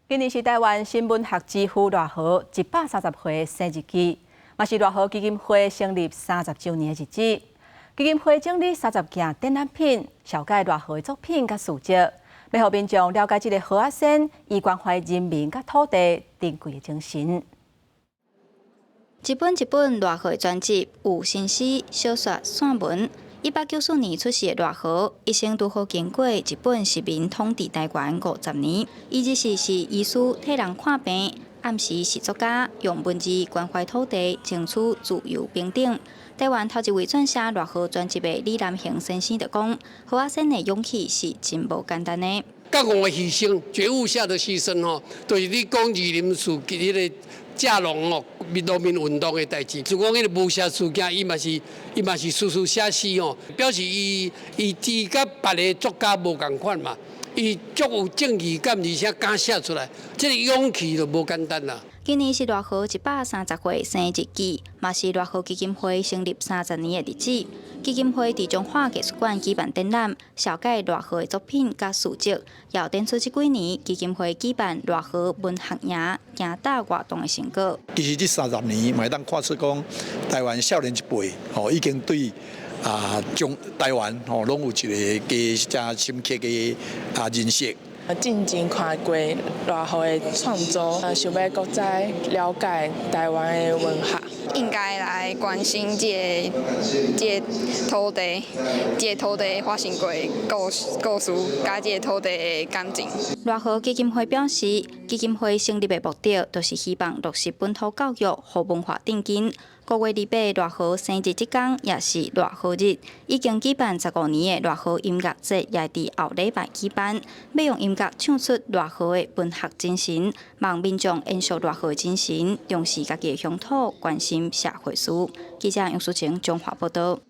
今年是台灣新文學之父賴和130歲生日忌，嘛是賴和基金會成立30週年的日子。基金會整理30件展覽品，紹介賴和的作品佮事蹟，欲予民眾了解這个和仔仙伊關懷人民佮土地珍貴的精神。一本一本賴和專輯，有新詩、小說、散文。194年出世的賴和，一生拄好經過日本殖民統治台灣50年。伊日時是醫師，替人看病，暗時是作家，用文字關懷土地，爭取自由平等。台灣頭一位撰寫賴和專輯的李南恆先生就講：和仔仙的勇氣是真無簡單的。覺悟的犧牲，覺悟下的犧牲吼，就是你講二林事件彼个蔗農吼，農民運動的代誌。就講彼个霧社事件，伊嘛是時時寫詩吼，表示伊佮別个作家無仝款嘛，伊足有正義感，而且敢寫出來，這个勇氣就無簡單啦。今年是賴和130歲生日忌，嘛是賴和基金會成立30年的日子。基金會佇彰化藝術館舉辦展覽，紹介賴和的作品佮事蹟，也展出這幾年基金會舉辦賴和文學營行踏活動的成果。其實這三十年，嘛會當看出講，台灣少年一輩吼已經對中台灣吼攏有一个加深刻的認識。進前看過賴和的創作，想欲閣再了解台灣的文學。應該來關心這个土地，這个土地發生過的故事，佮這个土地的感情。賴和基金會表示，基金會成立的目的，就是希望落實本土教育予文化鎮根。5月28賴和生日這工，也是賴和日，已經舉辦15年的賴和音樂節，也佇後禮拜舉辦，欲用音樂唱出賴和的文學精神，望民眾延續賴和精神，重視家己的鄉土，關心社會事。記者楊淑晴彰化報道。